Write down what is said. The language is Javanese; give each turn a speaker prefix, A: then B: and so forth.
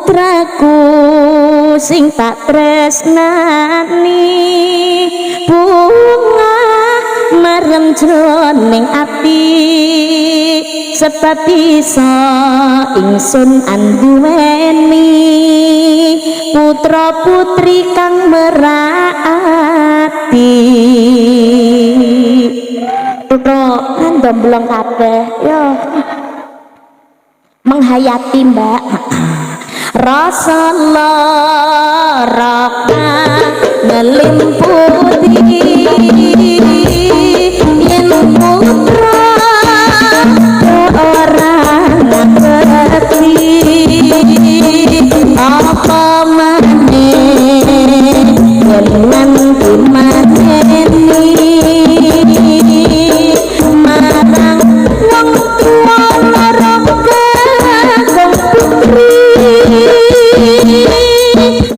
A: Putraku sing tak tresnani, bunga marem jroning ati, sebab bisa ingsun anduweni putra putri kang merati. Putra kan domblong kabeh yo menghayati, Mbak. Rasa lara ngelimputi yen putra ora ngerti apa.